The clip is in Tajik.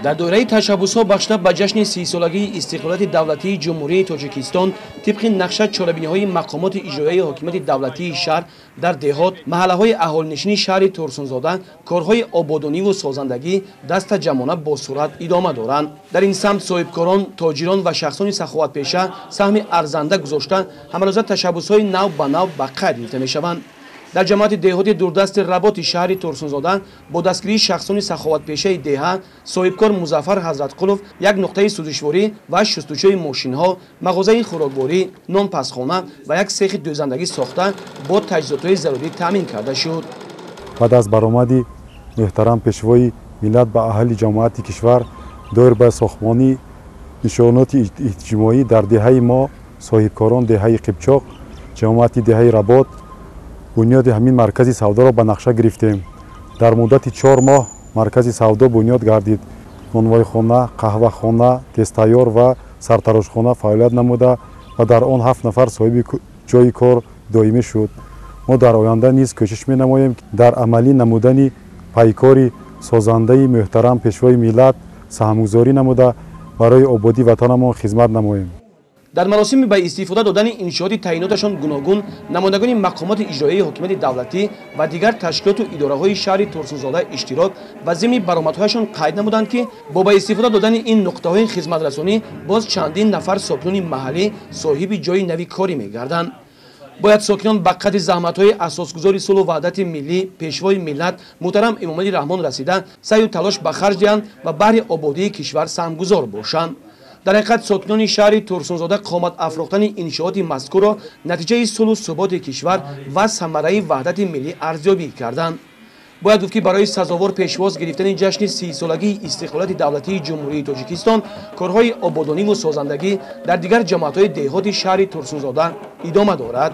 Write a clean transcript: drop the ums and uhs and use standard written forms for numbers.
Дар доираи ташаббусҳо бахшида ба ҷашни 30-солагии истиқлолияти давлатии Ҷумҳурии Тоҷикистон, тибқи нақша чорабиниҳои мақомоти иҷроияи ҳокимияти давлатии шаҳр дар деҳот, маҳаллаҳои аҳолинишини шаҳри Турсунзода корҳои ободониву созандагӣ дастаҷамъона бо суръат идома доранд. Дар ин самт соҳибкорон, тоҷирон ва шахсони саховатпеша саҳми арзанда гузошта, ҳамарӯза ташаббусҳои нав ба нав ба қайд гирифта мешаванд. Дар ҷамоати деҳоти дурдасти Работи шаҳри Турсунзода бо дастгирии шахсони саховатпешаи деҳа, соҳибкор Музаффар Ҳазратқулов як нуқтаи сӯзишворӣ ва шустушӯи мошинҳо, мағозаи хӯрокворӣ, нонпазхона ва як сехи дӯзандагӣ сохта, бо таҷҳизотҳои зарурӣ таъмин карда шуд. Баъд аз баромади муҳтарам Пешвои миллат ба аҳли ҷамоати кишвар доир ба сохтмони иншооноти иҷтимоӣ дар деҳаи мо, соҳибкорон деҳаи Қипчоқ, ҷамоати деҳаи Работ бунёди ҳамин маркази савдоро ба нақша гирифтем. Дар муддати 4 моҳ маркази савдо бунёд гардид. Нонвойхона, қаҳвахона, тезтайёр ва сартарошхона фаъолият намуда ва дар он 7 нафар соҳиби ҷойи кор доимӣ шуд. Мо дар оянда низ кӯшиш менамоем дар амалӣ намудани пайкори созандаи муҳтарам Пешвои миллат саҳмгузорӣ намуда, барои ободии ватанамон хизмат намоем. Дар маросими ба истифода додани иншооти таъиноташон гуногун намояндагони мақомоти иҷроияи ҳокимияти давлатӣ ва дигар ташкилоту идораҳои шаҳри Турсунзода иштирок ва зимни баромадҳояшон қайд намуданд, ки бо ба истифода додани ин нуқтаҳои хизматрасонӣ боз чандин нафар сокинони маҳаллӣ соҳиби ҷойи нави корӣ мегарданд. Бояд сокинон ба қадри заҳматҳои асосгузори сулҳу ваҳдати миллӣ, Пешвои миллат муҳтарам Эмомалӣ Раҳмон расида, саъю талош ба харҷ диҳанд ва баҳри ободии кишвар саҳмгузор бошанд. Дар ҳақиқат, сокинони шаҳри Турсунзода қомат афрохтани иншооти мазкурро натиҷаи сулҳу суботи кишвар ва самараи ваҳдати миллӣ арзёбӣ карданд. Бояд гуфт, ки барои сазовор пешвоз гирифтани ҷашни 30-солагии истиқлолияти давлатии Ҷумҳурии Тоҷикистон корҳои ободониву созандагӣ дар дигар ҷамоатҳои деҳоти шаҳри Турсунзода идома дорад.